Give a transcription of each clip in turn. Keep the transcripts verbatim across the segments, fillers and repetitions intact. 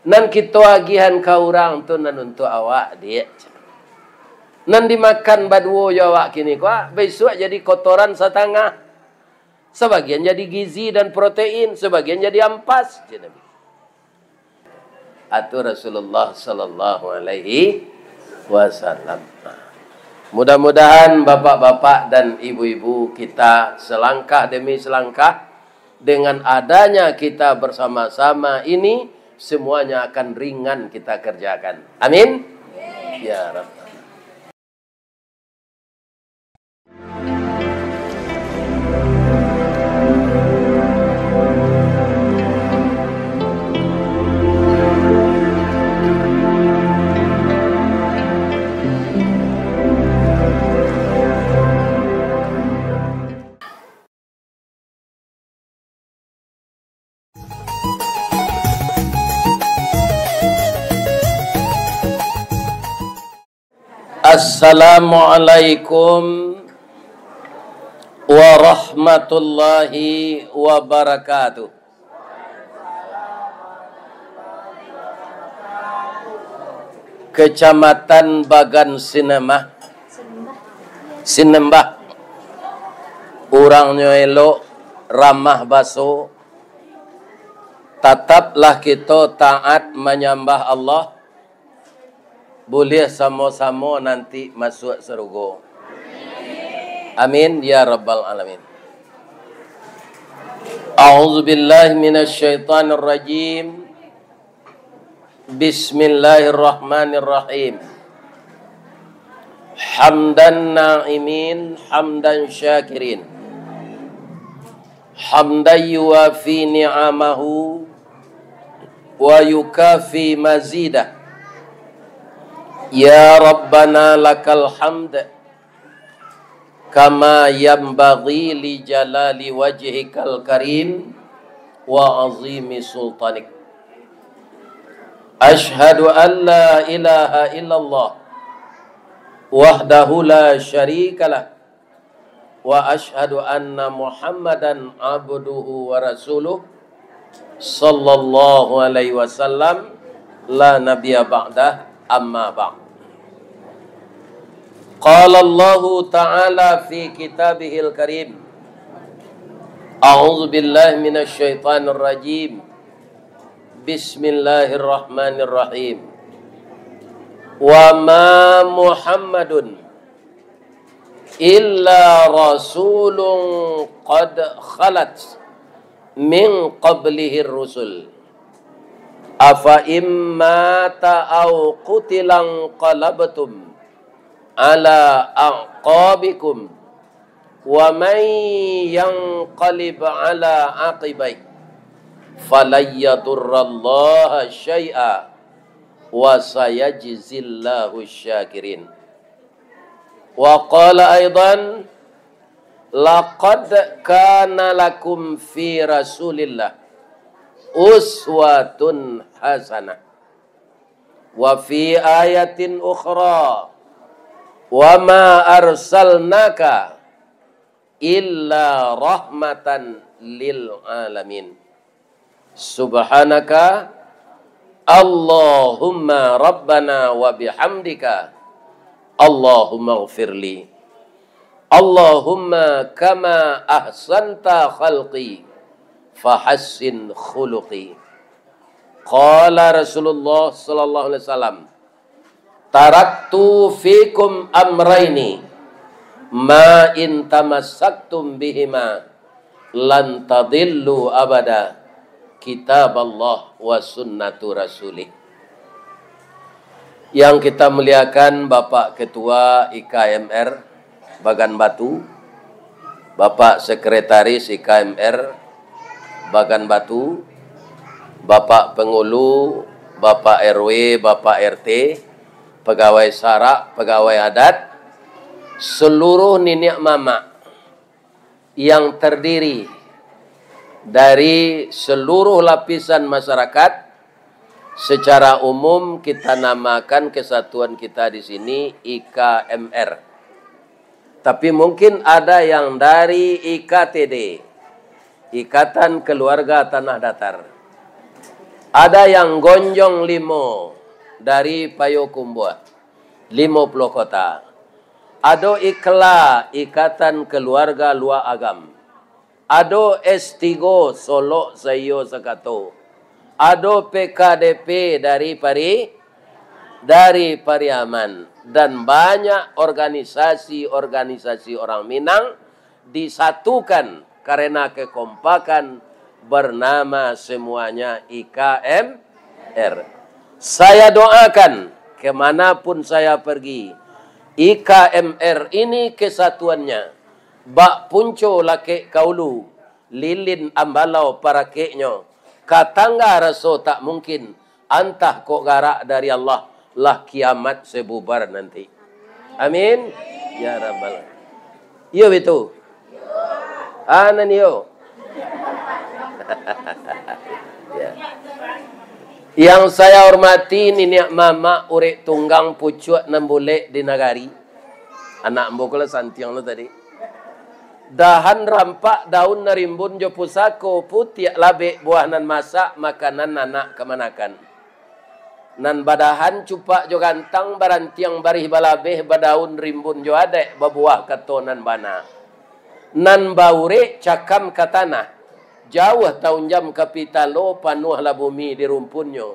Nan kito agiahan ka urang tu nan untuak awak, Diak. Nan dimakan baduo jo awak kini ko, ah, bisuak jadi kotoran satangah. Sabagian jadi gizi dan protein, sabagian jadi ampas, jar Nabi. Atu Rasulullah sallallahu alaihi wasallam. Mudah-mudahan bapak-bapak dan ibu-ibu kita selangkah demi selangkah, dengan adanya kita bersama-sama ini, semuanya akan ringan kita kerjakan. Amin. Ya Rabbal. Assalamualaikum warahmatullahi wabarakatuh. Kecamatan Bagan Sinembah, Sinembah. Urangnyo elok, ramah baso. Tataplah kito taat manyambah Allah, buliah samo-samo nanti masuak sarugo. Amin, ya rabbal alamin. A'udzubillahi minasyaitonirrajim. Bismillahirrahmanirrahim. Hamdan na'imin, hamdan syakirin. Hamdan yuwafi ni'amahu, wa yukafi mazidah. Ya Rabbana lakal hamd, kama yanbaghi li jalali wajhikal karim, wa azimi sultanik. Asyhadu an la ilaha illallah, wahdahu la syarikalah, wa asyhadu anna Muhammadan abduhu wa rasuluh, sallallahu alaihi wasallam, la nabiyya ba'dah, amma ba'd. Qala Allahu ta'ala fi kitabihil karim. A'udzu billahi minasyaitonir rajim. Bismillahirrahmanirrahim. Wa ma Muhammadun illa rasulun qad khalat min qablihir rusul. Afa in mata aw qutila inqalabtum ala a'qabikum, wa man yanqalib ala aqibaihi falan yadurrallaha syai'a, wa sayajzillahu syakirin. Wa qala aidan, laqad kana lakum fi Rasulillah uswatun hasanah. Wa fi ayatin ukhra, wa ma arsalnaka illa rahmatan lil alamin. Subhanaka Allahumma rabbana wa bihamdika, Allahumma ghfirli. Allahumma kama ahsanta khalqi, fahassin khuluqi. Qala Rasulullah sallallahu alaihi wasallam, taraktu fikum amraini, ma in tamassaktum bihima lan tadillu abada, kitaballah wa sunnatu rasulih. Yang kita muliakan Bapak Ketua I K M R Bagan Batu, Bapak Sekretaris I K M R Bagan Batu, Bapak Pengulu, Bapak R W, Bapak R T, pegawai sarak, pegawai adat, seluruh niniak mamak yang terdiri dari seluruh lapisan masyarakat, secara umum kita namakan kesatuan kita di sini I K M R. Tapi mungkin ada yang dari I K T D, Ikatan Keluarga Tanah Datar. Ada yang gonjong limo dari Payokumbuah, limo puluah kota. Ado Ikla, Ikatan Keluarga Lua Agam. Ado S tigo Solok saiyo sakato. Ado P K D P dari Pari-, dari Pariaman. Dan banyak organisasi-organisasi orang Minang disatukan karena kekompakan bernama semuanya I K M R. Saya doakan, kemanapun saya pergi, I K M R ini kesatuannya, bak punco lakek ka ulu, lilin ambalau parakeknyo, ka tangga raso tak mungkin, antah kok garak dari Allah, lah kiamat sebubar nanti. Amin. Ya Rabbal. Iyo, betul. Ah, nan iyo. Ya. Yang saya hormati niniak mamak urek tunggang pucuak nan bulek di nagari. Anak ambo ko lah santiang lo tadi. Dahan rampak daun nan rimbun jo pusako, putiak labek buah nan masak, makanan anak kamanakan. Nan badahan cupak jo gantang, barantiang barih balabeh, badaun rimbun jo adaik, babuah kato nan bana. Nan baurek cakam ka tanah, jauah taunjam ka pitalo, panuahlah bumi di rumpunnyo.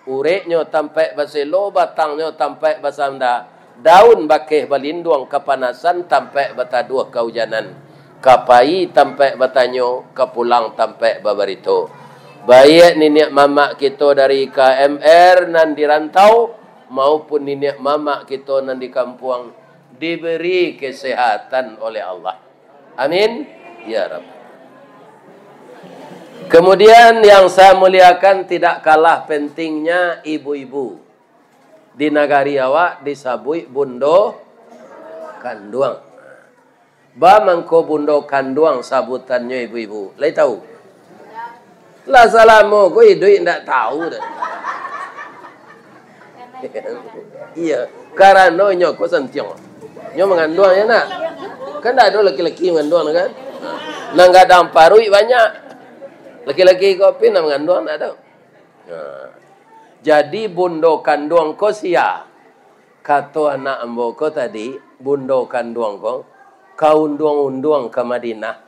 Ureknyo tampaik baselo, batangnyo tampaik basanda, daun bakeh balinduang kapanasan, tampaik bataduah kaujanan. Ka pai tampaik batanyo, ka pulang tampaik babarito. Baiak niniak mamak kito dari K M R nan di rantau, maupun niniak mamak kito nan di kampuang, diberi kesehatan oleh Allah. Amin. Ya Rabb. Kemudian yang saya muliakan, tidak kalah pentingnya ibu-ibu. Di nagari awak disabuik bundo kanduang. Ba mangko bundo kanduang sabutannyo ibu-ibu? Lai tahu? Lah salamo ko iduik ndak tahu doh. Iya, karano inyo ko santiang. Inyo manganduang ya nak? Kan ndak ado laki-laki manganduang kan? Nan gadang paruik banyak. Laki-laki ko apo nan manganduang ndak ado. Nah. Jadi bundo kanduang ko sia? Kato anak ambo ko tadi, bundo kanduang ko, ka unduang-unduang ka Madinah,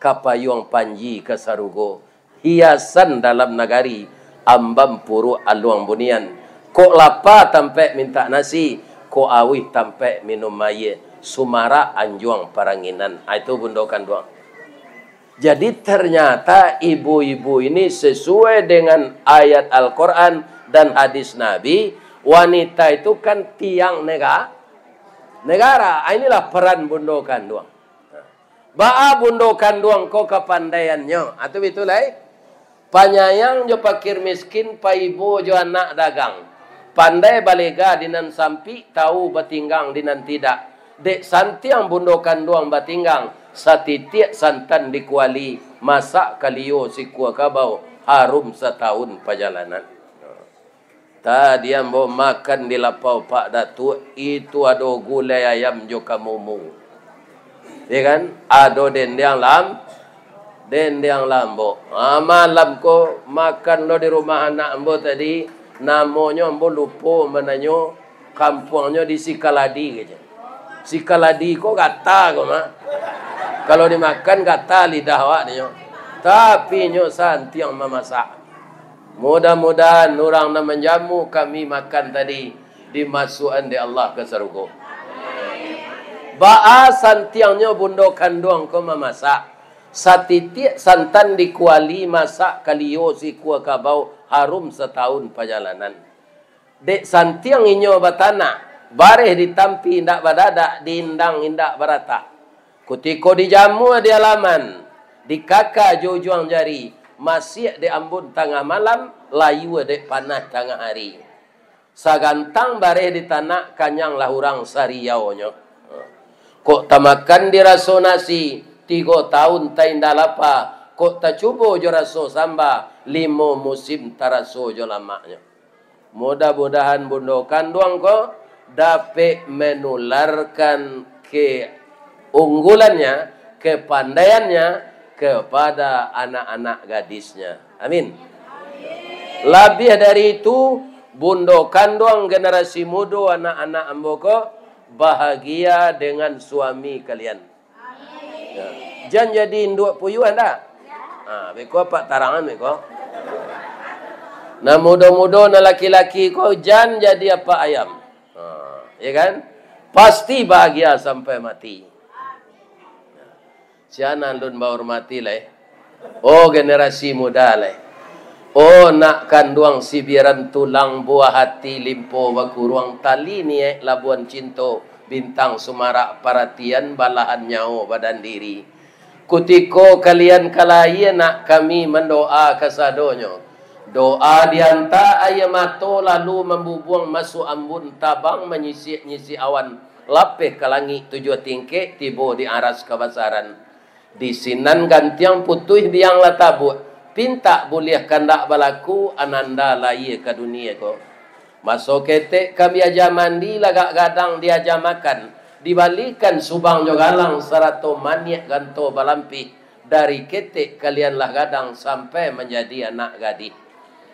ka payuang panji ka sarugo, hiasan dalam nagari, amban puruak aluang bunian. Kok lapa tampaik mintak nasi, kok auih tampaik minum aia, sumarak anjuang paranginan. Ah, itu bundo kanduang. Jadi, ternyata ibu-ibu ini sesuai dengan ayat Al-Quran dan hadis Nabi, wanita itu kan tiang nega-, negara. Ah, inilah peran bundo kanduang. Baa bundo kanduang ko kapandaiannyo? Atu bitu lai. Panyayang jo pakir miskin, paibo jo anak dagang. Pandai balega di nan sampik, tahu batinggang di nan tidak. Dek santiang bundo kanduang batinggang, satitiak santan di kuali, masak kalio sikua kabau, harum satahun pajalanan. Tadi ambo makan di lapau Pak Datuak, itu ado gulai ayam jo kamumu. Ya kan? Ado dendiang lam-, dendiang lambok. Ha, malam ko makan lo di rumah anak ambo tadi, namonyo ambo lupo mananyo, kampuangnyo di Sikaladi kajo. Sikaladi ko gata ko mah. Kalau dimakan gata lidah awak nyo. Tapi nyo santiang mamasak. Mudah-mudahan urang nan manjamu kami makan tadi, dimasuak-an dek Allah ka sarugo. Baa santiangnyo bundo kanduang ko mamasak. Satitiak santan di kuali, masak kalio sikua kabau, harum satahun pajalanan. Dek santiang inyo batanak, bareh ditampi indak badadak, diindang indak baratak. Kutiko dijamua di alaman, dikaka jo ujuang jari, masiak dek ambun tangah malam, layua dek panah tangah ari. Sagantang bareh ditanak, kanyanglah urang sariaunyo. Kok tamakan diraso nasi, tigo taun tainda lapa, kok tacubo jo raso samba, limo musim taraso jo lamaknyo. Mudah-mudahan bundo kanduang ko dapek menularkan keunggulannya, kepandaiannya kepada anak-anak gadisnya. Amin. Labiah dari itu, bundo kanduang generasi mudo anak-anak ambo ko bahagia dengan suami kalian. Ya. Jan jadi induak puyuh ndak? Ha, beko apak tarangan beko. Nan mudo-mudo, nan laki-laki ko jan jadi apak ayam. Ha, ya kan? Pasti bahagia sampai mati. Sia nan alun bahormati lai. Oh, generasi muda lai. Oh, nak kanduang sibiran tulang, buah hati limpo bakuruang, tali niaik labuan cinto, bintang sumarak paratian, balahan nyawo badan diri. Kutiko kalian ka lahia, nak kami mandoa kasadonyo. Doa dianta aia mato, lalu mambubuang masuak ambun, tabang manyisik-nyisik awan, lapeh ka langik tujuah tingkek, tibo di aras kabasaran. Di sinan gantiang putuih biang lah tabuak, pintak buliah kandak balaku, ananda lahia ka dunia ko. Maso ketek kami aja mandi, lagak gadang diaja makan, dibalikan subang jo galang, sarato maniak ganto balampih, dari ketek kalian lah gadang sampai manjadi anak gadih.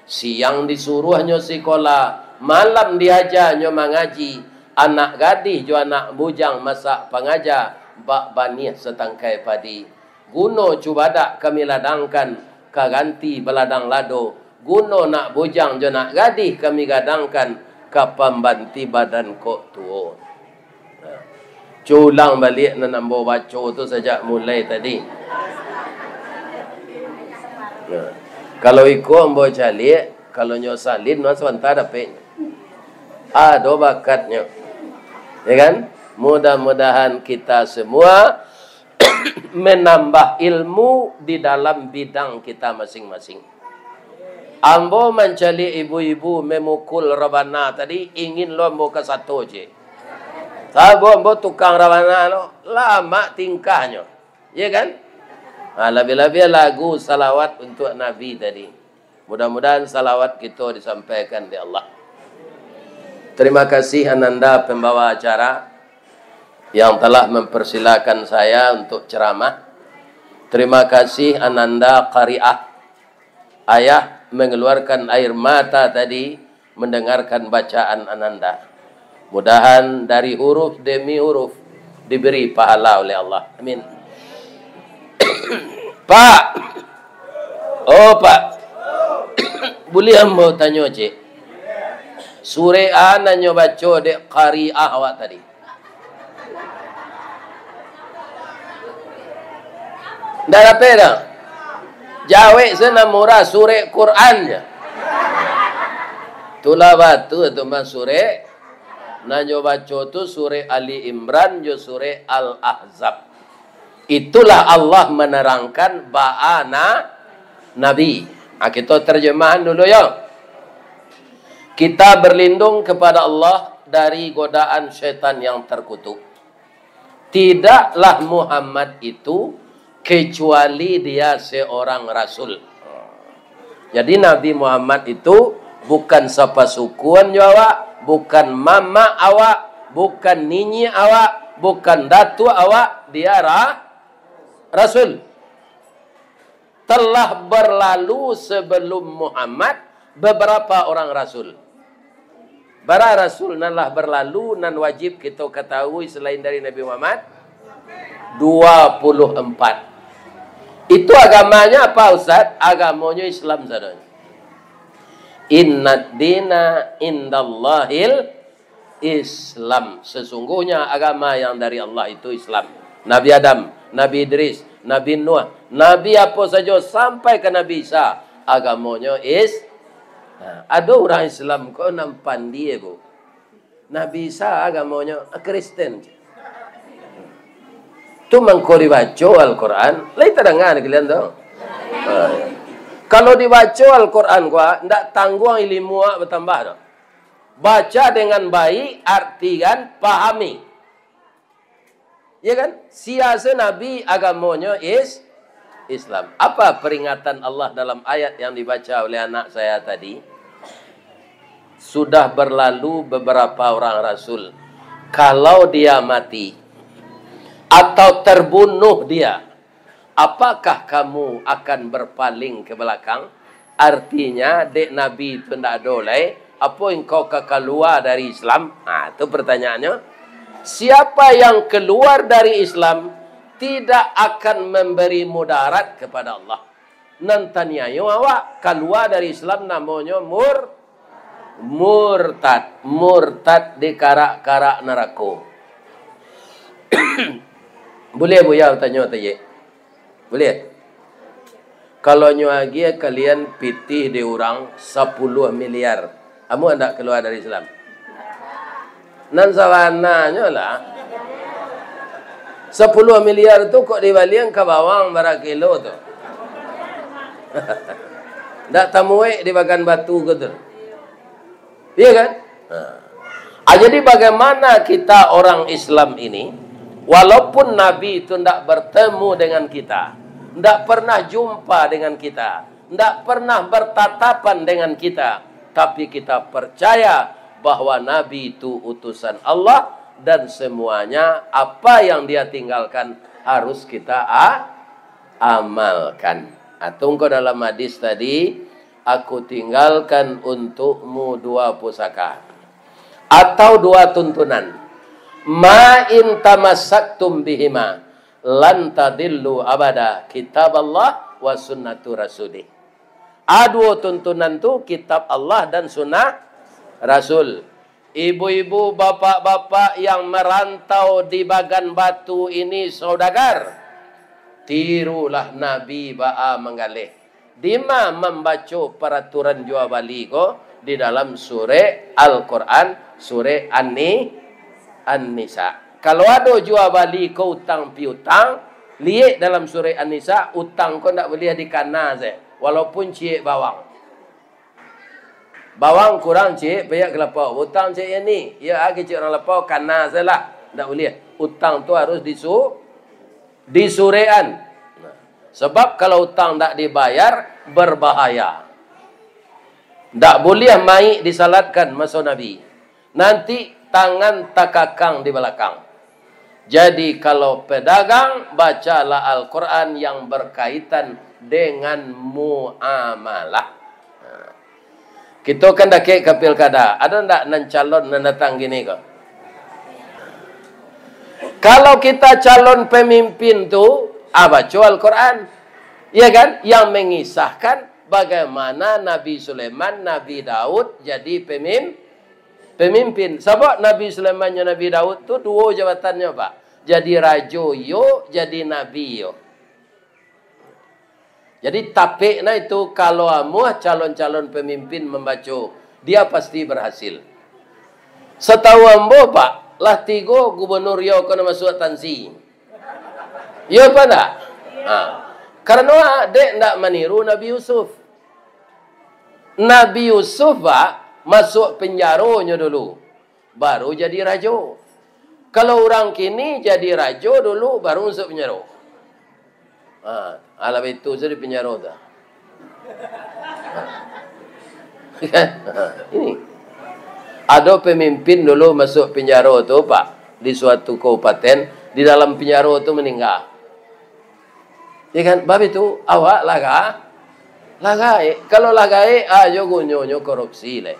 Siang disuruahnyo sikola, malam diajanyo mangaji, anak gadih jo anak bujang masak pangaja, bak baniah satangkai padi. Guno cubadak kami ladangkan, ka ganti baladang lado, guno nak bujang jo nak gadih kami gadangkan, ka pambanti badan kok tuo. Nah, culang baliak nan ambo baco tu sajak mulai tadi. Nah, kalau iko ambo caliak, kalau nyo salin, nah, sabanta dapek. Ado bakatnyo. Ya kan? Mudah-mudahan kita semua menambah ilmu di dalam bidang kita masing-masing. Ambo mancaliak ibu-ibu memukul rabana tadi, ingin lo ambo kasato je. Sabo ambo tukang rabana lo, lamak tingkahnyo. Ya kan? Ha, labiah-labiah lagu salawat untuak Nabi tadi. Mudah-mudahan salawat kito disampaikan di Allah. Terima kasih ananda pembawa acara yang telah mempersilakan saya untuk ceramah. Terima kasih ananda qariah. Ayah mengeluarkan air mata tadi mendengarkan bacaan ananda. Mudahan dari huruf demi huruf diberi pahala oleh Allah. Amin. Pak. Oh, Pak. Buliah ambo tanyo, cek? Surek a nan nyo baco dek qariah awak tadi? Ndak dapek doh. Jawek se nan murah, surek Quran je. Tulah batua tu mah surek. Nan nyo baco tu surek Ali Imran jo surek Al-Ahzab. Itulah Allah menerangkan baa na-, Nabi. Ha, kito terjemahan dulu yo. Kita berlindung kepada Allah dari godaan syaitan yang terkutuk. Tidaklah Muhammad itu kecuali dia seorang rasul. Jadi Nabi Muhammad itu bukan sapasukuan jo awak, bukan mamak awak, bukan niniak awak, bukan datuak awak, dia ra-, rasul. Telah berlalu sebelum Muhammad beberapa orang rasul. Bara rasul nan lah berlalu, nan wajib kito katahui selain dari Nabi Muhammad? Dua puluh empat. Itu agamanya apa, Ustaz? Agamonyo Islam sadonyo. Innad dina indallahil Islam. Sesungguhnya agama yang dari Allah itu Islam. Nabi Adam, Nabi Idris, Nabi Nuh, Nabi apo sajo sampai ka Nabi Isa, agamonyo is-, nah, ado urang Islam ko nan pandie, Bu. Nabi Isa agamonyo Kristen. Tu mangko dibaco Al-Quran, lai tadanga di kalian tu? Ha. Kalau dibaco Al-Quran ko, ndak tangguang ilimu awak batambah tu. Baca dengan baik, artikan, pahami. Ya kan? Sia se Nabi, agamonyo is-, Islam. Apa peringatan Allah dalam ayat yang dibaca oleh anak saya tadi? Sudah berlalu beberapa orang rasul. Kalau dia mati atau terbunuh dia, apakah kamu akan berpaling ke belakang? Artinya, dek Nabi tu ndak ado lai, apo engkau ka kalua dari Islam? Ha, tu pertanyaannyo. Siapa yang keluar dari Islam tidak akan memberi mudarat kepada Allah. Nan taniayo awak, kalua dari Islam namonyo mur-, murtad. Murtad di karak-karak narako. Buliah Buya batanyo, Taye? Buliah? Kalau nyo agiah kalian pitih di urang sapuluah miliar, amuah ndak kalua dari Islam? Nan sabananyo lah, sapuluah miliar tu kok dibalian ka bawang bara kilo tu. Ndak tamuek di Bagan Batu ko tu. Iya kan? Ha. Ah, jadi bagaimana kita orang Islam ini, walaupun Nabi itu ndak bertemu dengan kita, ndak pernah jumpa dengan kita, ndak pernah bertatapan dengan kita, tapi kita percaya bahwa Nabi itu utusan Allah dan semuanya apa yang dia tinggalkan harus kita a-, amalkan. Atau engkau dalam hadis tadi, "Aku tinggalkan untukmu dua pusaka." Atau dua tuntunan. "Ma in tamassaktum bihima, lan tadillu abada, kitab Allah wa sunnatu rasulih." A, duo tuntunan tu, kitab Allah dan sunnah Rasul. Ibu-ibu, bapak-bapak yang merantau di Bagan Batu ini, saudagar, tirulah Nabi baa manggaleh. Dima mambaco paraturan jua bali ko? Di dalam surek Al-Quran, surek An-Ni-, An-Nisa. Kalau ado jua bali ko utang piutang, liek dalam surek An-Nisa, utang ko ndak buliah dikana se, walaupun ciek bawang. Bawang kurang ciek, payah ka lapau. Utang ciek yang ni, iyo agi ciek urang lapau, kana se lah. Ndak buliah. Utang tu harus disu-, disurekan. Nah, sebab kalau utang ndak dibayar, berbahaya. Ndak buliah mayik disalatkan maso Nabi. Nanti tangan takakang di balakang. Jadi, kalau pedagang, bacalah Al-Quran yang berkaitan dengan muamalah. Nah, kito kan dakek ka pilkada. Ado ndak nan calon nan datang kini ko? Kalau kita calon pemimpin tu, ah, baco Al-Quran. Iya kan? Yang mengisahkan bagaimana Nabi Sulaiman, Nabi Daud jadi pemim-, pemimpin. Sabab Nabi Sulaiman jo Nabi Daud tu duo jabatannyo, Pak. Jadi rajo iyo, jadi nabi iyo. Jadi, tapek nah itu, kalau amuah calon-calon pemimpin mambaco, dia pasti berhasil. Satahu ambo, Pak, lah tigo gubernur iyo ko nan masuak tansi. Iyo apa ndak? Ha. Karano dek ndak maniru Nabi Yusuf. Nabi Yusuf, Pak, masuak penjaronyo dulu, baru jadi rajo. Kalau urang kini jadi rajo dulu, baru masuak penjaro. Ha, alah itu sajo di penjaro tu. Kan? Ha, ini. Ado pemimpin dulu masuak penjaro tu, Pak, di suatu kabupaten, di dalam penjaro tu maningga. Ya kan? Bab itu, awak lah ga-, lah gaek. Kalau lah gaek, ajo gunonyo korupsi lai.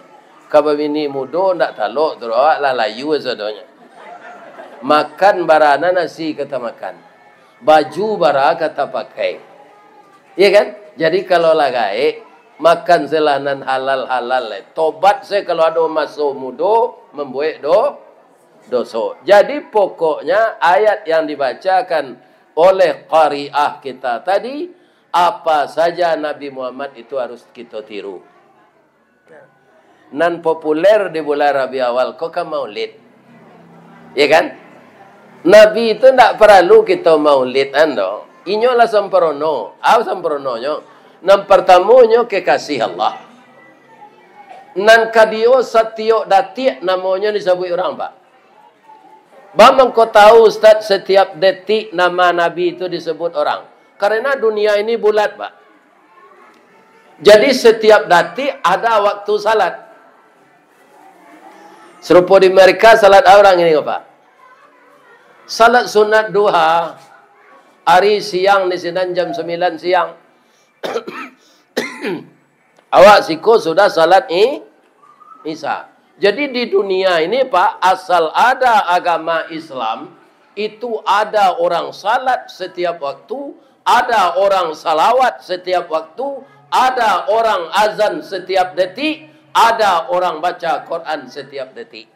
Ka babini mudo ndak talok tu, awak lah layu sadonyo. Makan bara nan nasi ka tamakan. Baju bara ka tapakai. Ya kan? Jadi, kalau lah gaek, makan se lah nan halal-halal lai. Tobat se kalau ado maso mudo mambuek do-, doso. Jadi, pokoknya ayat yang dibacakan oleh qariah kita tadi, apa saja Nabi Muhammad itu harus kito tiru. Nan populer di bulan Rabiul Awal ko kan maulid. Ya kan? Nabi itu ndak paralu kito maulidan doh. Inyo lah samparono. Au samparononyo? Nan partamonyo kekasih Allah. Nan kaduo, satiok datiak namonyo disabuik urang, Pak. Baa mangko tahu, Ustaz, satiok detik nama Nabi itu disebut orang? Karena dunia ini bulat, Pak. Jadi, satiok datiak ada waktu salat. Sarupo di Amerika, salat urang ini, Pak. Salat sunat duha, ari siang di sinan jam sambilan siang. Awak siko sudah salat i-, Isya. Jadi di dunia ini, Pak, asal ada agama Islam, itu ada orang salat setiap waktu, ada orang salawat setiap waktu, ada orang azan setiap detik, ada orang baca Quran setiap detik.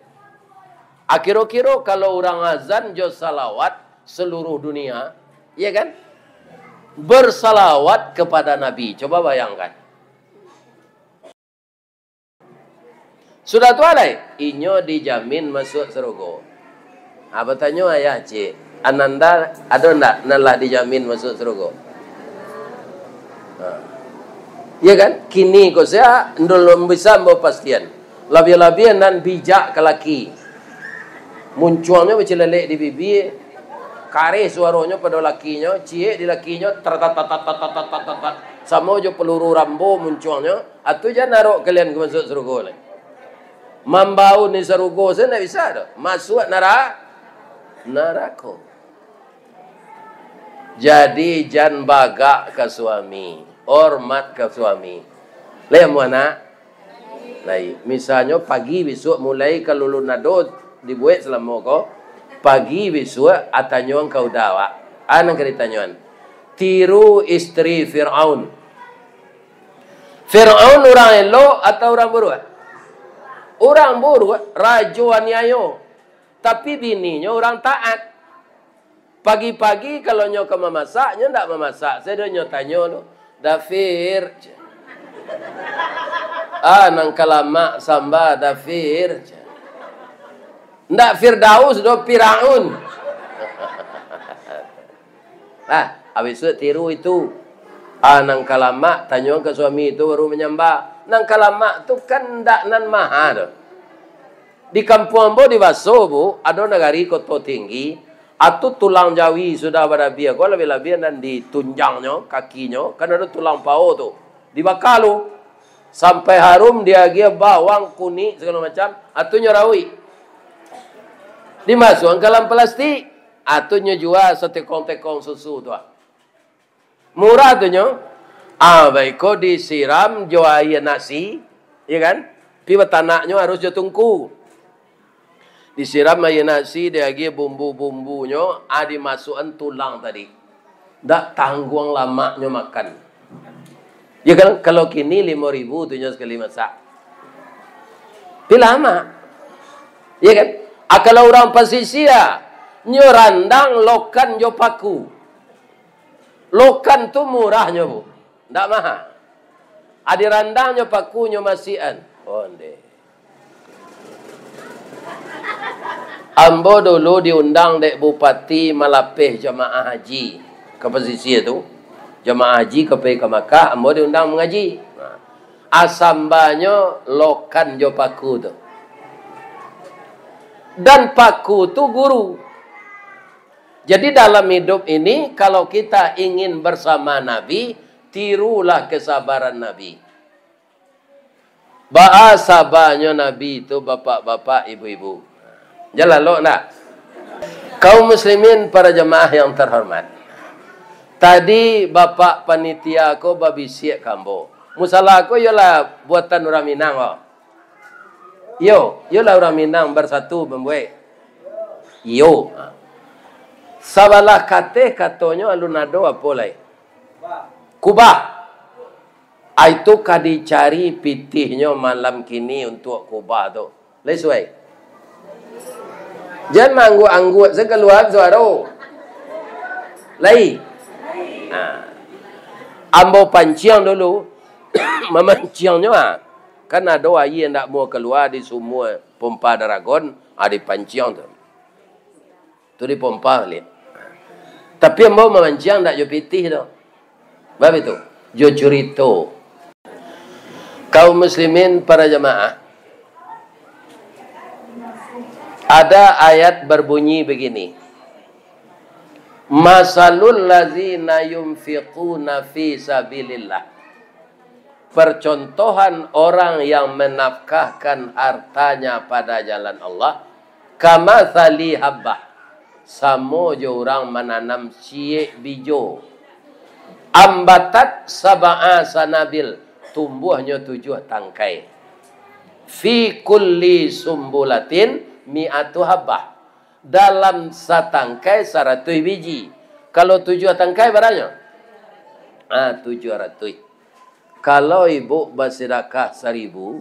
Akiro-kiro kalau urang azan jo salawat seluruh dunia, iya kan? Bersalawat kepada Nabi. Coba bayangkan. Sudah tu alai, inyo dijamin masuak sarugo. Ha, batanyo ayah ciek, "Ananda ado ndak nan lah dijamin masuak sarugo?" Ha. Iya kan? Kini ko sia ndulun bisa ambo pastian. Labiah-labiah nan bijak ka laki. Muncuangnyo bacilelek di bibia, kareh suaronyo pado lakinyo, ciek di lakinyo, tar, tar, tar, tar, tar, tar, tar, tar, tar. Samo jo peluru Rambo muncuangnyo, atu jan arok kalian ka masuak sarugo lai. Mambaun di sarugo sajo ndak bisa doh. Masuak nara-, narako. Jadi, jan bagak ka suami, hormat ka suami. Lai amuah nak? Lai. Misalnyo, pagi bisuak mulai kalau alun ado dibuek salamo ko, pagi bisuak, a, tanyoan ka uda awak. A nan ka ditanyoan? Tiru istri Firaun. Firaun urang elok atau urang buruak? Urang buruak, rajo aniayo. Tapi bininyo urang taat. Pagi-pagi kalau nyo ka mamasak, nyo ndak mamasak, sajo nyo tanyo tu, "Dafir," ceh. "Ah, nan ka lamak samba, Dafir," ceh. Ndak Firdaus doh, Firaun. Nah, habis tu tiru itu. Ah, nan ka lamak, tanyo ka suami tu baru manyambah. Nan ka lamak tu kan ndak nan maha tu. Di kampuang ambo di Baso, Bu, ado nagari Koto Tinggi, atu tulang jawi sudah barabiah ko, labiah-labiah nan ditunjangnyo kakinyo, kan ado tulang pao tu, dibaka lu, sampai harum, diagiah bawang, kunik, sagalo macam, atu nyo rauik. Dimasuakan ka dalam palastik, atu nyo jua satekong-tekong susu tu, ah. Murah tu nyo. Ah, baiko disiram jo aia nasi, ya kan? Pi batanaknyo harus jo tungku. Disiram aia nasi, diagiah bumbu-bumbunyo, ah, dimasuakan tulang tadi. Ndak tangguang lamaknyo makan. Ya kan? Kalau kini limo ribu tu nyo sakali masak. Pi lamak. Ya kan? Ah, kalau urang pasisia, nyo randang lokan jo paku. Lokan tu murahnyo, Bu. Ndak maha. Adi randang nyo paku nyo masiakan. Onde. Ambo dulu diundang dek Bupati malapeh jamaah haji ka pasisia tu. Jamaah haji ka pai ka Makkah, ambo diundang mangaji. Nah, a sambanyo lokan jo paku tu. Dan paku tu guru. Jadi, dalam hidup ini, kalau kita ingin bersama Nabi, tirulah kesabaran Nabi. Baa sabanyo Nabi tu, bapak-bapak, ibu-ibu. Jan lalok ndak? Kaum muslimin, para jamaah yang terhormat. Tadi bapak panitia ko babisiak ka ambo. Musala ko iyolah buatan urang Minang ko. Iyo, iyolah urang Minang barsatu mambuek. Iyo. Ha. Sabalah kateh katonyo alun ado apo lai? Kubah. Ai tu ka dicari pitihnyo malam kini untuak kubah tu. Lai suai? Jan maangguak-angguak, sa kalua suaro. Lai? Ha. Ambo panciang dulu. Mamanciangnyo, ha. Kan ado aia ndak muah kalua di sumua pompa Daragon, ha, dipanciang tu. Tu dipompa baliak. Tapi ambo mamanciang ndak jo pitih tu. Bab itu, jo curito. Kaum muslimin, para jamaah, ada ayat berbunyi begini, "Masalul lazina yunfiquna fi sabilillah." Percontohan orang yang menafkahkan hartanya pada jalan Allah, kamatsali habbah, samo jo urang mananam ciek bijo, ambatat sab'a sanabil, Tumbuahnyo tujuah tangkai. Fi kulli sumbulatin mi'atu habbah. Dalam satangkai saratuih biji. Kalau tujuah tangkai, baranyo? Ah, tujuah ratuih. Kalau ibu basidakah saribu,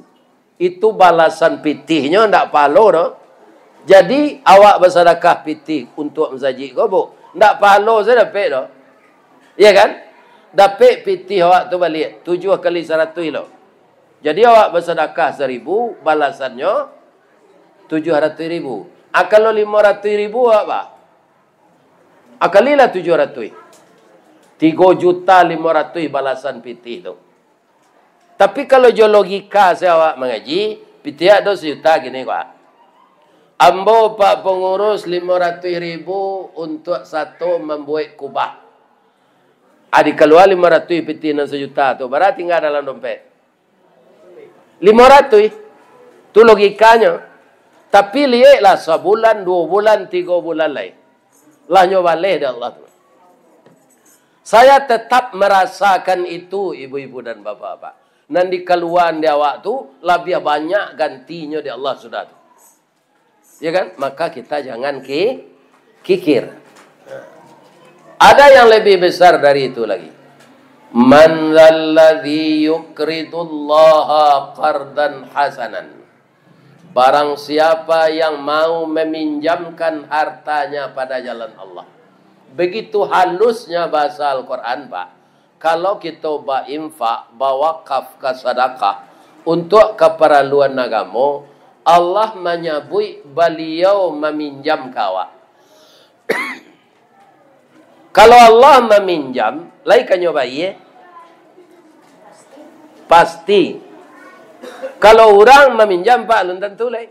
itu balasan pitihnyo ndak pahalo doh. Jadi, awak basadakah pitih untuak masajik ko, Bu, ndak pahalo sajo dapek doh. Iya kan? Dapek pitih awak tu baliak, tujuah kali saratuih lo. Jadi, awak basadakah saribu, balasannyo tujuah ratuih ribu. Ah, kalau limo ratuih ribu, awak ba? Ah, kalilah tujuah ratuih. Tigo juta limo ratuih balasan pitih tu. Tapi, kalau jo logika se awak mangaji, pitih awak do sajuta kini ko. Ambo, Pak Pangurus, limo ratuih ribu untuak sato mambuek kubah. Adi kalua limo ratuih pitih nan sajuta tu, bara tingga dalam dompet? Limo ratuih. Tu logikanyo. Tapi, lieklah, sabulan, duo bulan, tigo bulan lai. Lah nyo baleh dek Allah tu. Saya tetap merasakan itu, ibu-ibu dan bapak-bapak. Nan dikaluaan di awak tu, labiah banyak gantinyo di Allah sudah tu. Ya kan? Maka kita jangan ki-, kikir. Ada yang lebih besar dari itu lagi. "Man dzalladzi yuqridullaha qardan hasanan?" Barang siapa yang mau meminjamkan hartanya pada jalan Allah. Begitu halusnya bahasa Al-Quran, Pak. Kalau kito bainfak, bawakaf ka sadakah, untuak kaparaluan agamo, Allah manyabuik Baliau maminjam ka awak. Kalau Allah maminjam, lai ka nyo bayie? Pasti. Kalau urang maminjam, Pak, alun tantu lai.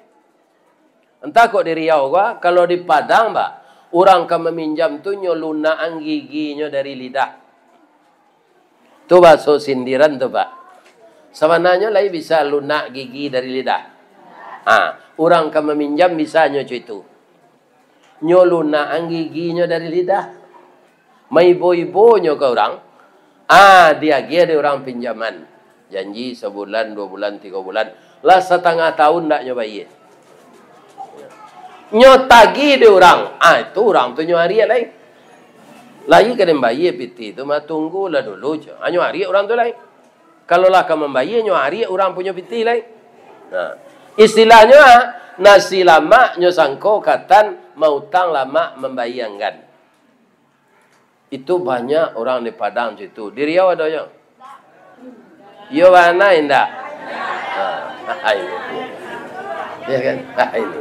Antah kok di Riau ko, kalau di Padang, Pak, urang ka maminjam tu nyo lunakan giginyo dari lidah. Tu bahaso sindiran tu, Pak. Sabananyo lai bisa lunak gigi dari lidah. Ha, urang ka maminjam bisa nyo co itu. Nyo lunakan giginyo dari lidah. Maibo-ibonyo ka urang, ah, diagiah dek urang pinjaman. Janji sabulan, duo bulan, tigo bulan. Lah satangah taun ndak nyo bayie. Nyo tagih dek urang, ah, itu urang tu nyo ariak lai. Lai ka den bayie pitih tu mah, tunggulah dulu, cak. Ah, nyo ariak urang tu lai. Kalau lah ka mambayie, nyo ariak urang punyo pitih lai. Nah, istilahnyo, ah, nasi lamak nyo sangko katan, mautang lamak mambayie anggan. Itu banyak urang di Padang situ. Di Riau ado nyo? Iyo, bana indak? Ha, ha, ini. Ya kan? Ha, ini.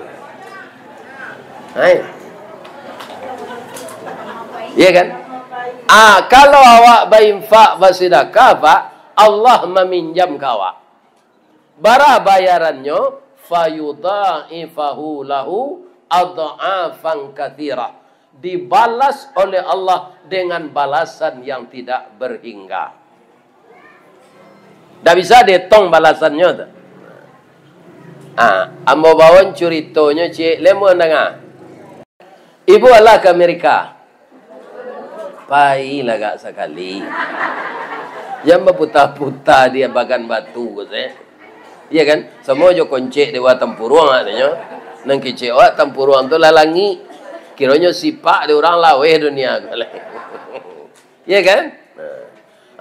Hai. Ya kan? Ah, kalau awak bainfak, basidakah, Pak, Allah maminjam ka awak. Bara bayarannyo? "Fayudha'ifahu lahu adh'afan katsirah." Dibalas oleh Allah dengan balasan yang tidak berhingga. Ndak bisa dietong balasannyo tu. Ah, ambo bawon curitonyo ciek, lai amuah danga. Ibu alah ka Amerika? Pailah gak sakali. Jan baputa-puta di Bagan Batu ko se. Iya kan? Samo jo koncek di Batang Puruang, katonyo. Nan kecek awak Batang Puruang tu lah langik. Kironyo sipak di urang laweh dunia ko lai. Iya kan? Nah,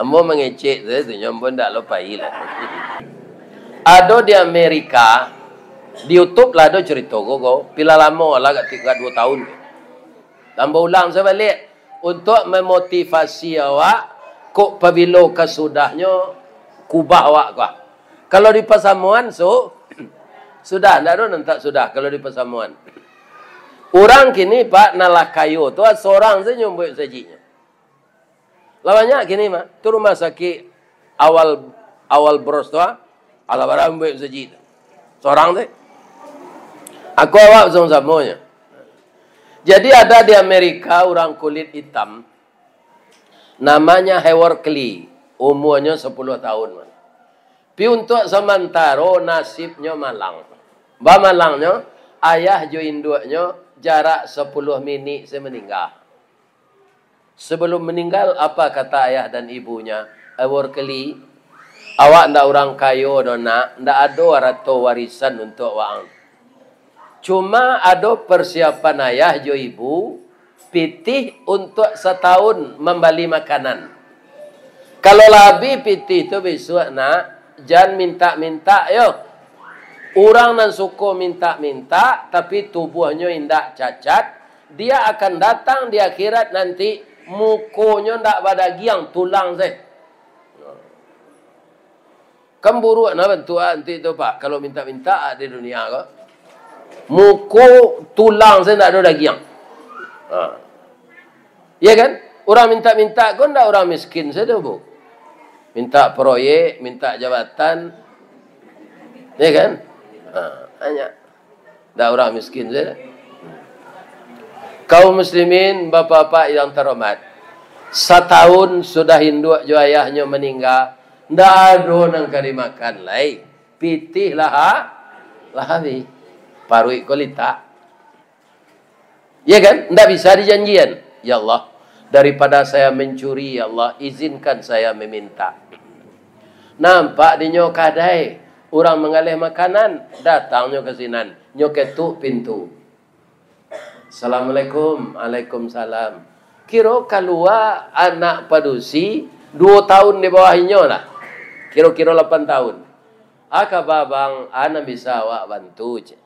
ambo mangecek tu, tu nyo ambo ndak lo pai lah. Ado di Amerika, di YouTube lah ado carito ko, ko. Pila lamo lah, agak tigo duo taun. Ambo ulang sabaliak, untuak memotivasi awak, kok pabilo ka sudahnyo kubah awak ko. Kalau di pasamoan, su-, sudah, ndak ado nan tak sudah kalau di pasamoan. Urang kini, Pak, nan lah kayo tu, sorang sajo mambuek sajiknyo. Lah banyak kini mah, tu rumah sakik awal, awal bros tu, ah, alah bara mambuek sajik tu. Sorang tu. Aku awak basamo-samonyo. Jadi ada di Amerika urang kulit itam, namanya Howard Clay, umuanyo sapuluah taun mah. Pi untuak samantaro nasibnyo malang. Bamalangnyo, ayah jo induaknyo jarak sapuluah minik se maningga. Sebelum meninggal, apa kata ayah dan ibunya? Howard Clay, Awak ndak urang kayo doh, nak, ndak ado arato warisan untuak waang. Cuma ado parsiapan ayah jo ibu, pitih untuak satahun mambali makanan. Kalau lah abih pitih tu bisuak, nak, jan mintak-mintak yo. Urang nan suko mintak-mintak, tapi tubuahnyo indak cacat, dia akan datang di akhirat nanti, mukonyo ndak badagiang, tulang se. Kan buruak nah bantuak anti tu, Pak, kalau mintak-mintak di dunia ko. Muko tulang se ndak ado dagiang. Ha. Ya kan? Urang mintak-mintak ko ndak urang miskin sajo, Bu. Mintak proyek, mintak jabatan. Ya kan? Ha, banyak. Ndak urang miskin sajo. Kaum muslimin, bapak-bapak yang terhormat, satahun sudah induak jo ayahnyo maningga, ndak ado nan ka dimakan lai. Pitih lah ha-, lah habih. Paruik ko litak. Ya kan? Ndak bisa dijanjian. Ya Allah, daripada saya mencuri, ya Allah, izinkan saya meminta. Nampak dinyo kadai, urang manggaleh makanan, datangnyo ka sinan, nyo ketuk pintu. "Assalamualaikum." "Waalaikumsalam." Kiro kalua anak padusi, duo tahun di bawah inyo lah. Kiro-kiro lapan tahun. "A kaba, Bang, a nan bisa awak bantu?" cek.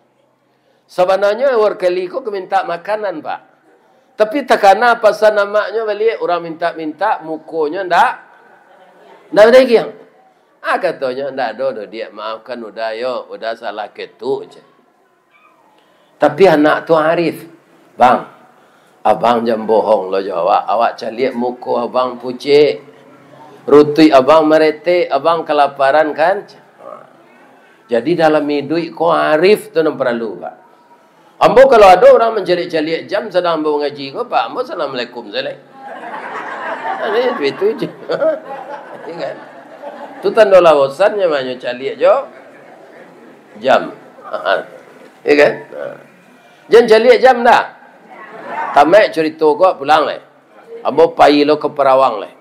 Sabananyo Workeli ko ka mintak makanan, Pak. Tapi takana pasan amaknyo baliak, urang mintak-mintak, mukonyo ndak, ndak badagiang. Ah, katonyo, "Ndak ado doh, Diak, maafkan Uda yo, Uda salah ketuk," cek. Tapi anak tu arif, "Bang, abang jan bohong lo jo awak, awak caliak muko abang pucek, rutuik abang maretek, abang kalaparan kan?" Jadi dalam iduik ko arif tu nan paralu, Pak. Ambo kalau ado urang mancaliak-caliak jam sadang ambo mangaji ko, Pak, ambo assalamualaikum sajo lai. Ado itu je. Ya kan? Tu tando laosan nyo mah nyo caliak jo jam. Ya kan? Ha. Jan caliak jam dah. Tamaik curito ko, pulang lai. Ambo pai lo ka Parawang lai.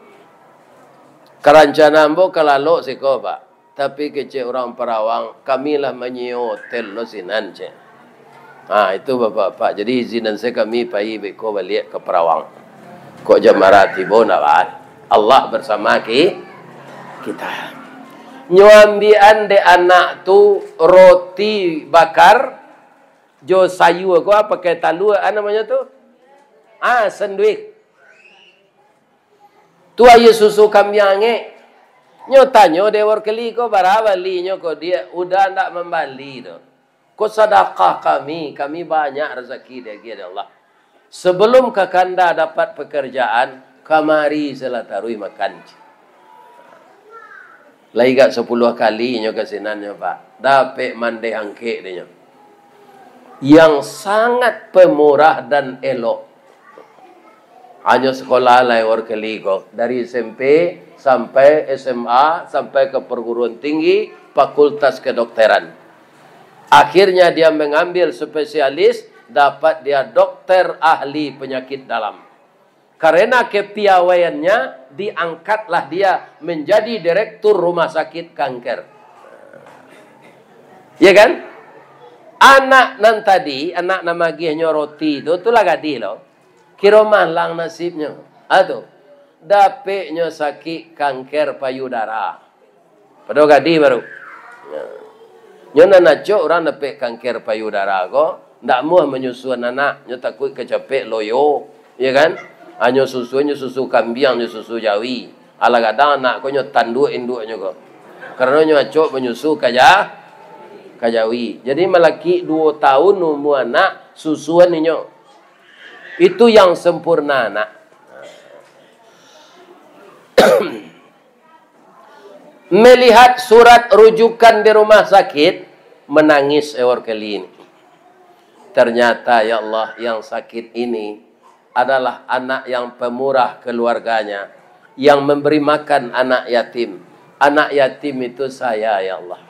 Ka rancana ambo ka lalok siko, Pak. Tapi kecek urang Parawang, "Kami lah manyio hotel lo sinan," cek. Ha, itu bapak-bapak. Jadi izinan sajo kami pai beko baliak ka Parawang. Kok jam bara tibo ndak ba-, Allah bersama ki-, kita. Nyo ambiakan dek anak tu roti bakar jo sayua ko, ah, pakai talua, ah, namonyo tu? Ah, sanduik. Tu aia susu kambiang angek. Nyo tanyo dek Workeli ko, "Bara balinyo ko, Diak?" "Uda ndak mambali doh. Ko sadakah kami, kami banyak razaki diagiah dek Allah. Sebelum kakanda dapat pekerjaan, kamari sajolah taruih makan." Lai agak sapuluah kali nyo ka sinan nyo, Pak. Dapek mandeh angkek dek nyo. Yang sangat pemurah dan elok. Hanyo sekolah lai Workeli ko. Dari S M P sampai S M A, sampai ke perguruan tinggi, fakultas kedokteran. Akhirnya dia mengambil spesialis, dapat dia dokter ahli penyakit dalam. Karena kepiawaiannya, diangkatlah dia menjadi direktur rumah sakit kanker. Ya kan? Anak nan tadi, anak nan magiahnyo roti tu, tu lah gadih lo. Kiro malang nasibnyo. Ah, tu. Dapeknyo sakik kanker payudara. Padahal gadih baru. Ya. Nyo nan acok urang dapek kanker payudara ko, ndak amuah manyusuan anak, nyo takuik kacapek loyo, ya kan? Hanyo susuannyo susu kambiang, nyo susu jawi. Alah gadang anak ko nyo tanduak induaknyo ko. Karano nyo acok manyusu ka ja-, ka jawi. Jadi malakik duo tahun umua anak, susuan inyo. Itu yang sempurna, nak. Melihat surat rujukan di rumah sakit, menangis Eworkeli ini. Ternyata, ya Allah, yang sakit ini adalah anak yang pemurah keluarganya, yang memberi makan anak yatim. Anak yatim itu saya, ya Allah.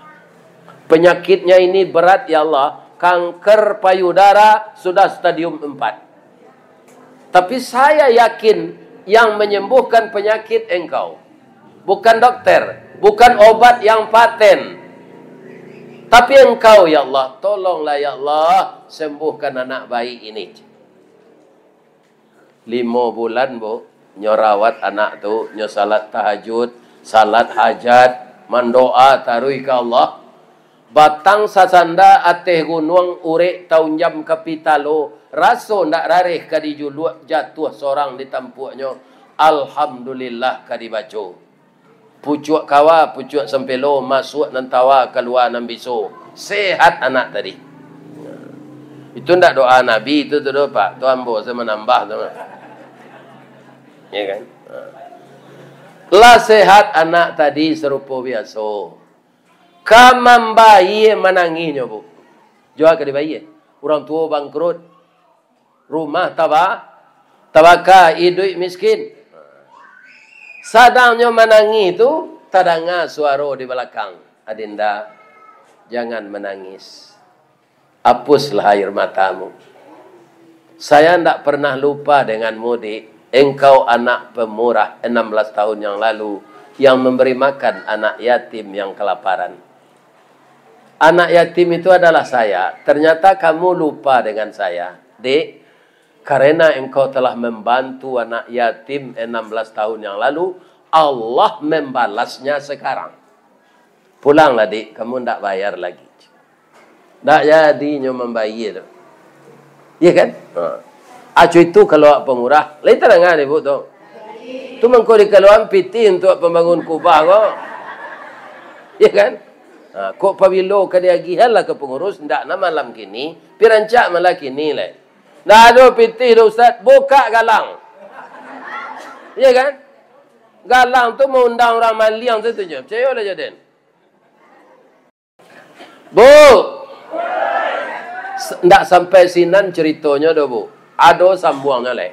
Penyakitnya ini berat, ya Allah. Kanker payudara sudah stadium empat. Tapi saya yakin yang menyembuhkan penyakit engkau. Bukan dokter. Bukan obat yang paten. Tapi Engkau, ya Allah, tolonglah, ya Allah, sembuhkan anak bayi ini. Limo bulan, Bu, nyo rawat anak tu, nyo salat tahajud, salat hajat, mandoa taruih ka Allah. Batang sasanda ateh gunuang, urek taunjam ka pitalo, raso ndak rareh ka dijuluak, jatuah sorang di tampuaknyo, alhamdulillah ka dibaco. Pucuak kawa, pucuak sampelo, masuak nan tawa, kalua nan biso. Sehat anak tadi. Itu ndak doa Nabi itu tu doh, Pak. Tu ambo sajo manambah tu. Ya kan? Ha. Lah sehat anak tadi sarupo biaso. Ka mambayie manangihnyo, Bu. Jua ka dibayie. Urang tuo bangkrut. Rumah taba-, tabaka, iduik miskin. Sadang nyo manangih tu, tadanga suaro di balakang, "Adinda, jangan menangis. Hapuslah air matamu. Saya ndak pernah lupa denganmu, Dik. Engkau anak pemurah enam belas tahun yang lalu yang memberi makan anak yatim yang kelaparan." Anak yatim itu adalah saya. Ternyata kamu lupa dengan saya, Dek. Karena engkau telah membantu anak yatim enam belas tahun yang lalu, Allah membalasnya sekarang. Pulanglah, Dek, kamu ndak bayar lagi. Ndak jadi nyo mambayie tu. Iya kan? Ha. Acu itu kalau awak pemurah, lain tadanga dek Ibu tu. Tu mangko dikaluaan pitih untuak pambangun kubah ko. Iya kan? Ha, kok pabilo ka diagihan lah ka pangurus, ndak na malam kini, pi rancak malam kini lai. Ndak ado pitih doh, Ustaz, bukak galang. Iya kan? Galang tu maundang urang maliang tu, tu nyo. Picayo lah jo den. Bu! S-, ndak sampai sinan caritonyo doh, Bu. Ado sambuangnyo lai.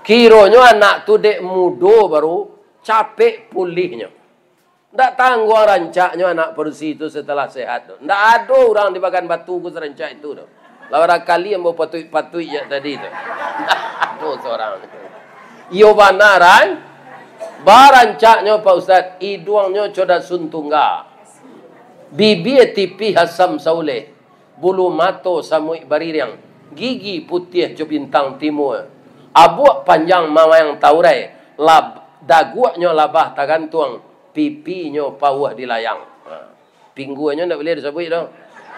Kironyo anak tu dek mudo baru capek pulihnyo. Ndak tangguang rancaknyo anak padusi tu setelah sehat tu. Ndak ado urang di Bagan Batu ko sarancak itu tu. Lah barangkali ambo patuik-patuik jak tadi tu. Ndak ado surang. Iyo bana, ran-, barancaknyo, Pak Ustaz, iduangnyo co dasun tungga. Bibia tipih asam sauleh, bulu mato samuik baririang, gigi putiah co bintang timua, abuak panjang mawayang taurai, lab-, daguaknyo labah tagantuang, pipinyo pauah di layang. Ha. Pingguangnyo ndak buliah disabuik doh.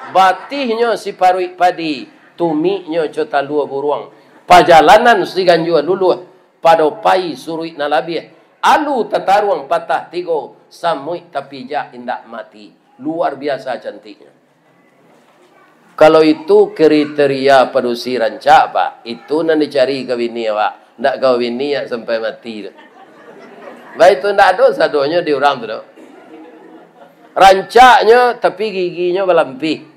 Batihnyo siparuik padi, tumiknyo co talua buruang. Pajalanan siganjua luluah, pado pai suruik nan labiah. Alu tataruang patah tigo, samuik tapijak indak mati. Luar biasa cantiknyo. Kalau itu kriteria padusi rancak, Pak, itu nan dicari ka bini awak. Ndak ka bini awak sampai mati tu. Baik tu, ndak ado sadonyo di urang tu doh. Rancaknyo, tapi giginyo balampih.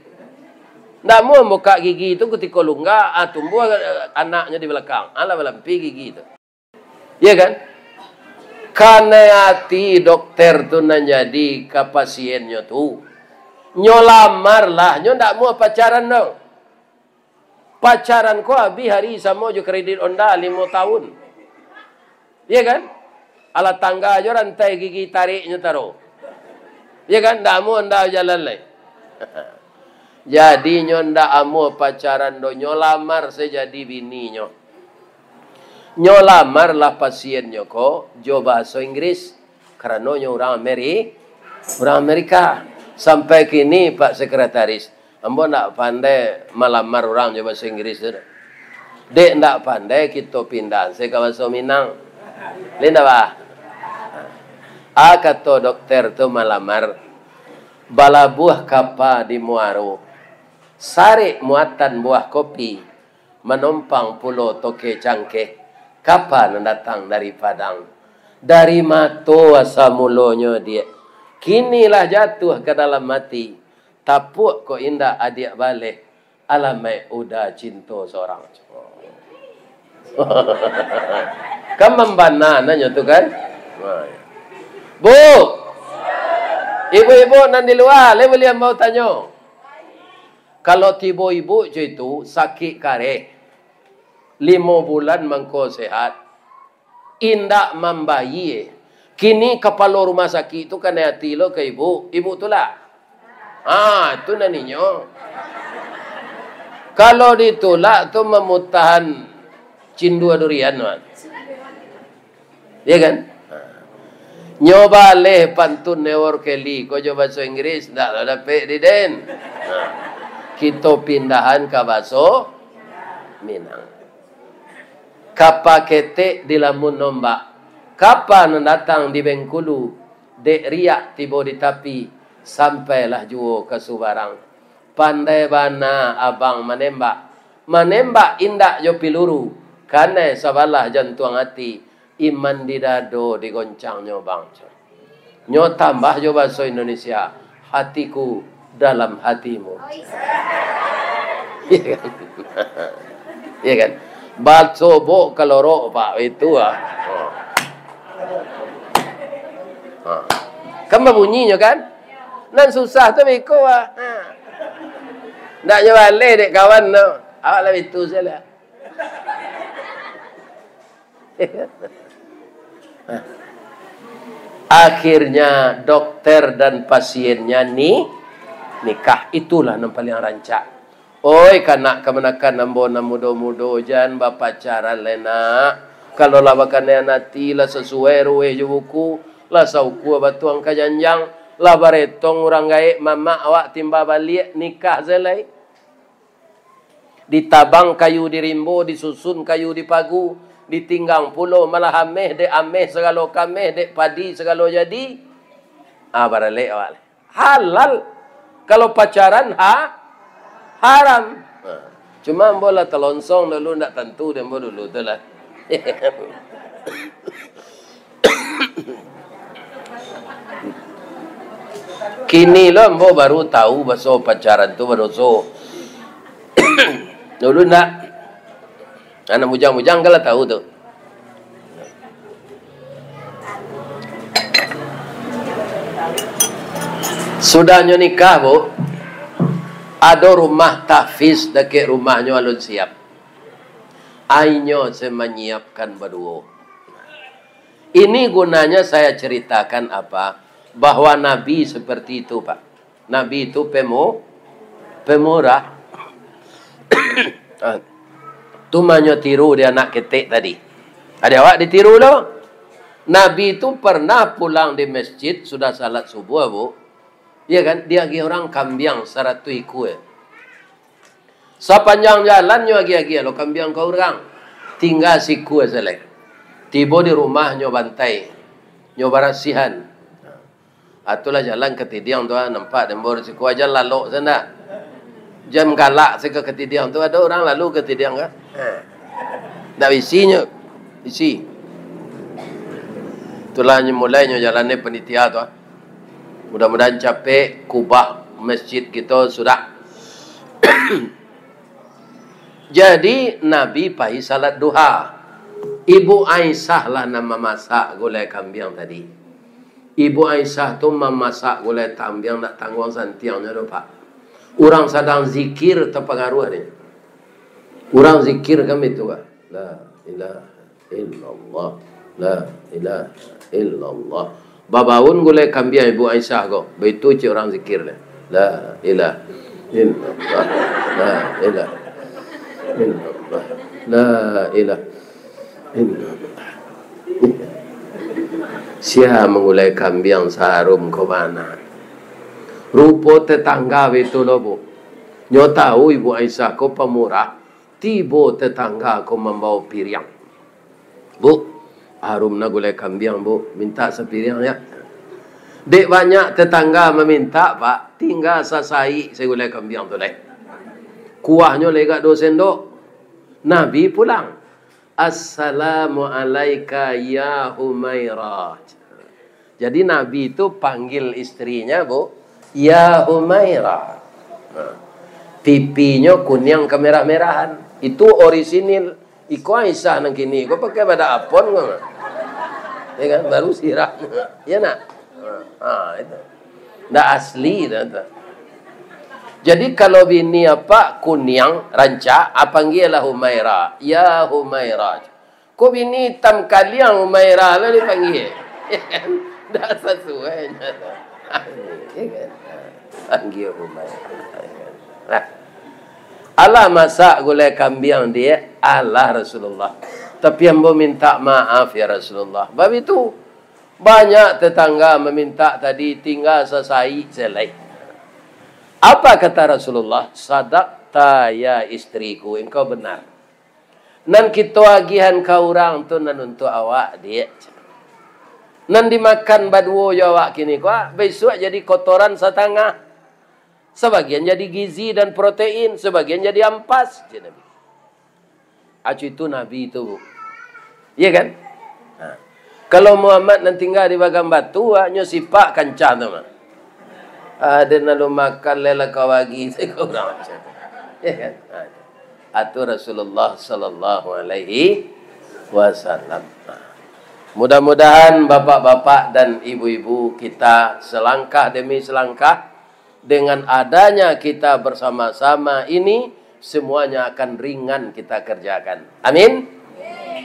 Ndak amuah mambukak gigi tu kutiko lunggak, ah, tumbuah, eh, anaknyo di balakang. Alah balampih gigi tu. Iya kan? Kanai ati dokter tu nan jadi ka pasiennyo tu. Nyo lamar lah, nyo ndak amuah pacaran doh. Pacaran ko abih ari samo jo kredit Honda limo tahun. Iya kan? Alah tangga jo rantai gigi tariknyo taro. Iya kan? Ndak amuah Honda jalan lai. Jadi nyo ndak amuah pacaran doh, nyo lamar sajo jadi bininyo. Nyo lamar lah pasiennyo ko jo bahaso Inggris, karano nyo urang Ameri-, urang Amerika. Sampai kini, Pak Sekretaris, ambo ndak pandai malamar urang jo bahaso Inggris tu. Dek ndak pandai, kito pindah se ka bahaso Minang. Lai ndak, Bah? A, kato dokter tu malamar, balabuah kapa di muaro, sarek muatan buah kopi, manompang pulo toke cangkeh, kapa nan datang dari Padang. Dari mato asa mulonyo, Diak. Kini lah jatuah ka dalam ati. Tapuak kok indak adiak baleh, alamaik uda cinto sorang. Kan mambana nanyo tu kan? Bu, ibu-ibu nan di lua, lai buliah ambo tanyo. Kalau tibo ibu co itu, sakik kareh, limo bulan mangko sehat, indak mambayie, Kini kapalo rumah sakik tu kanai ati lo ka ibu, ibu tulak. Ah, tu nan inyo. Kalau ditulak tu mamutahan cindua durian, Wan. Iya kan? Nyo baleh pantun Eworld Kelly ko jo bahaso Inggris, ndak lah dapek di den. Nah, kito pindahan ka bahaso Minang. Kapa ketek dilamun ombak, kapa nan datang di Bengkulu, dek riak tibo di tapi, sampailah juo ka subarang. Pandai bana abang manembak, manembak indak jo piluru, kanai sabalah jantuang ati, iman di dado digoncangnyo bang. Nyo tambah jo bahaso Indonesia, hatiku dalam hatimu. Iya kan? Iya kan? Basobok kalorok, Pak, itu ah. Oh. Ha. Kan babunyinyo kan? Nan susah tu biko ah. Ha. Ndak nyo baleh dek kawan tu. Awak lah itu sajolah. Akhirnya dokter dan pasiennya ni nikah. Itulah nan paling rancak. Oi, kanak kamanakan ambo nan mudo-mudo, jan bapacaran lai, nak. Kalau lah bakanai ati, lah sasuai ruweh jo buku, lah saukua batuang ka janjang, lah baretong urang gaek mamak awak timba baliak, nikah se lai. Ditabang kayu di rimbo, disusun kayu di pagu, ditinggang pulo malah ameh, dek ameh sagalo kameh, dek padi sagalo jadi. Ah, baralek awak lai. Halal. Kalau pacaran, ha? Haram. Nah, cuma ambo lah talonsong dulu, ndak tantu di ambo dulu tu lah. Kini lo ambo baru tahu baso pacaran tu badoso. Dulu ndak. Anak bujang-bujang kan lah tahu tu. Sudahnyo nikah, Bu, ado rumah tahfiz dakek rumahnyo alun siap. Ainyo se manyiapkan baduo. Ini gunanya saya ceritakan apa? Bahwa Nabi seperti itu, Pak. Nabi itu pemu-, pemurah. Ah, tu manyo tiru di anak ketek tadi. Ado awak ditiru lo. Nabi itu pernah pulang di masjid sudah salat subuh, Bu. Iya kan? Diagiah urang kambiang saratuih ikua. Sapanjang jalan nyo agiah-agiah lo kambiang ka urang. Tingga sikua se lai. Tibo di rumah nyo bantai, nyo barasiahan. Atulah jalan ka Tidiang tu, ah, nampak dembor siko aja lalok se ndak. Jam galak se ka Tidiang tu, ado urang lalu ka Tidiang ka? Ha. Ndak bisi nyo, bisi. Itulah nyo mulai nyo jalannyo panitia tu, ah. Mudah-mudahan capek kubah masjid kito sudah. Jadi, Nabi pai salat duha. Ibu Aisyah lah nan mamasak gulai kambiang tadi. Ibu Aisyah tu mamasak gulai kambiang, ndak tangguang santiangnyo doh, Pak. Urang sadang zikir tapangaruah dek. Urang zikir kan baitu, Pak. La ilaha illallah. La ilaha illallah. Babaun gulai kambiang Ibu Aisyah ko. Baitu cek urang zikir dek. La ilaha illallah. La ilaha illallah. La ilaha illallah. Sia mangulai kambiang saharum ko bana. Rupo tetangga baitu lo, Bu. Nyo tahu Ibu Aisyah ko pamurah, tibo tetangga ko mambawo piriang. "Bu, harum na gulai kambiang, Bu. Mintak sapiriang, ya." Dek banyak tetangga mamintak, Pak, tingga sasaik se gulai kambiang tu lai. Kuahnyo lai agak duo sendok. Nabi pulang. "Assalamu alaika ya Humairah." Jadi Nabi tu panggil istrinya, Bu, "Ya Humairah." Nah, pipinyo kuniang kemerah-merahan. Itu orisinil. Iko Aisyah nan kini, ko pakai badak apon ko. Ya kan? Baru sirah. Ya nak? Ha, ha, itu. Ndak asli dah tu. Jadi, kalau bini apa kuniang, rancak, ah, panggialah Humaira. "Ya Humaira." Ko bini itam kaliang Humaira lah dipanggia. Ya kan? Ndak sasuai nyo tu. Ya kan? Anggia umai. Nah. Alah masak gulai kambiang dia, alah Rasulullah. Tapi ambo minta maaf ya Rasulullah. Bab itu, banyak tetangga meminta tadi tinggal sasaik selai. Apa kata Rasulullah? "Sadaqta ya istriku, engkau benar. Nan kito agihan ka urang tu nan untuak awak, Diak. Nan dimakan baduo jo awak kini ko, ah, bisuak jadi kotoran satangah. Sabagian jadi gizi dan protein, sabagian jadi ampas," jar Nabi. Acu itu Nabi tu, Bu. Iya kan? Nah. Kalau Muhammad nan tinggal di Bagan Batu, ah, nyo sipak kancah tu mah. Ada nan lu makan lela kawagi, saya kurang macam tu. Iya kan? Nah. Atau Rasulullah sallallahu alaihi wasallam. Nah. Mudah-mudahan bapak-bapak dan ibu-ibu kita selangkah demi selangkah, dengan adanya kita bersama-sama ini, semuanya akan ringan kita kerjakan. Amin.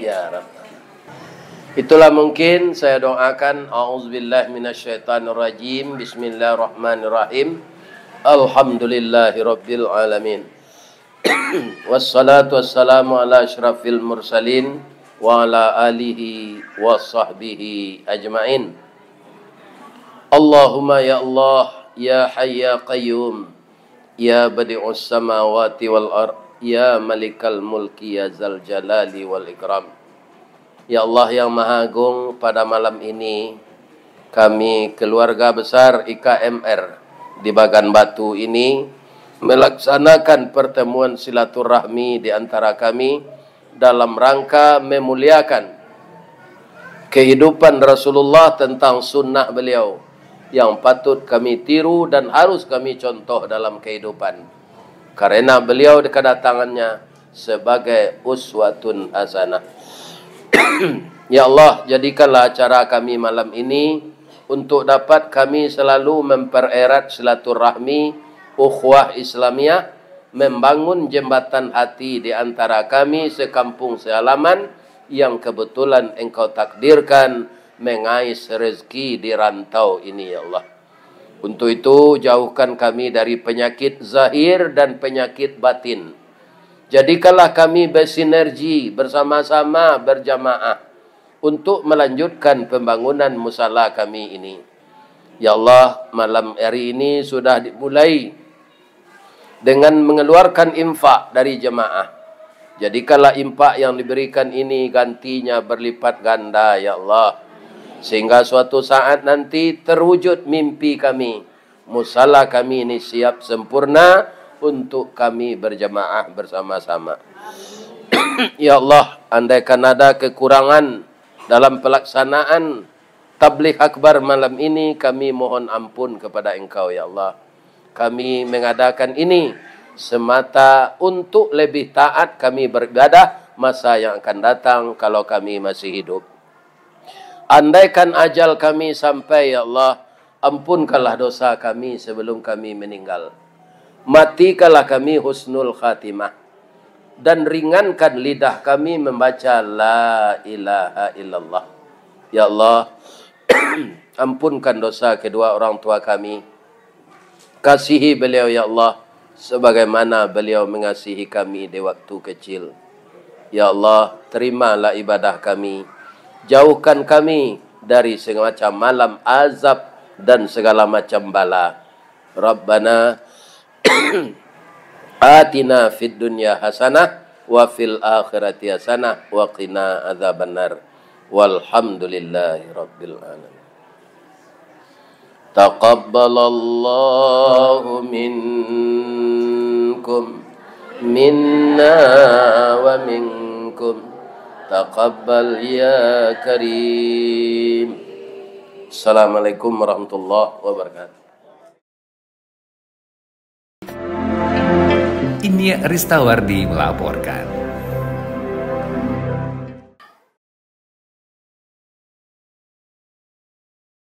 Ya Rabb. Itulah mungkin saya doakan. A'udzubillahi minasyaitonirrajim. Bismillahirrahmanirrahim. Alhamdulillahirabbil alamin. Wassalatu wassalamu ala asyrafil mursalin wa ala alihi wa sahbihi ajmain. Allahumma ya Allah, ya Hayy ya Qayyum, ya Badi'us samawati wal ard, ya Malikal Mulki, ya Zal Jalali wal Ikram. Ya Allah yang Maha Agung, pada malam ini, kami keluarga besar I K M R di Bagan Batu ini melaksanakan pertemuan silaturahmi di antara kami dalam rangka memuliakan kehidupan Rasulullah tentang sunnah beliau yang patut kami tiru dan harus kami contoh dalam kehidupan. Karena beliau dikadatangannya sebagai uswatun hasanah. Ya Allah, jadikanlah acara kami malam ini untuk dapat kami selalu mempererat silaturahmi ukhuwah Islamiyah, membangun jembatan hati di antara kami sekampung sehalaman yang kebetulan Engkau takdirkan mengais rezeki di rantau ini, ya Allah. Untuk itu, jauhkan kami dari penyakit zahir dan penyakit batin. Jadikanlah kami bersinergi, bersama-sama, berjamaah untuk melanjutkan pembangunan musala kami ini. Ya Allah, malam hari ini sudah dimulai dengan mengeluarkan infak dari jemaah. Jadikanlah infak yang diberikan ini gantinya berlipat ganda, ya Allah. Sehingga suatu saat nanti terwujud mimpi kami. Musala kami ini siap sempurna untuk kami berjemaah bersama-sama. Ya Allah, andaikan ada kekurangan dalam pelaksanaan Tabligh Akbar malam ini, kami mohon ampun kepada Engkau, ya Allah. Kami mengadakan ini semata untuk lebih taat kami beribadah masa yang akan datang kalau kami masih hidup. Andaikan ajal kami sampai, ya Allah, ampunkanlah dosa kami sebelum kami meninggal. Matikanlah kami husnul khatimah. Dan ringankan lidah kami membaca la ilaha illallah. Ya Allah, ampunkan dosa kedua orang tua kami. Kasihi beliau, ya Allah, sebagaimana beliau mengasihi kami di waktu kecil. Ya Allah, terimalah ibadah kami. Jauhkan kami dari segala macam malam azab dan segala macam bala. Rabbana atina fid dunya hasanah wa fil akhirati hasanah wa qina adzabannar. Walhamdulillahi rabbil alamin. Taqabbalallahu minkum, minna wa minkum. Taqabbal ya Karim. Assalamualaikum warahmatullahi wabarakatuh. Iniak Ristawardi melaporkan.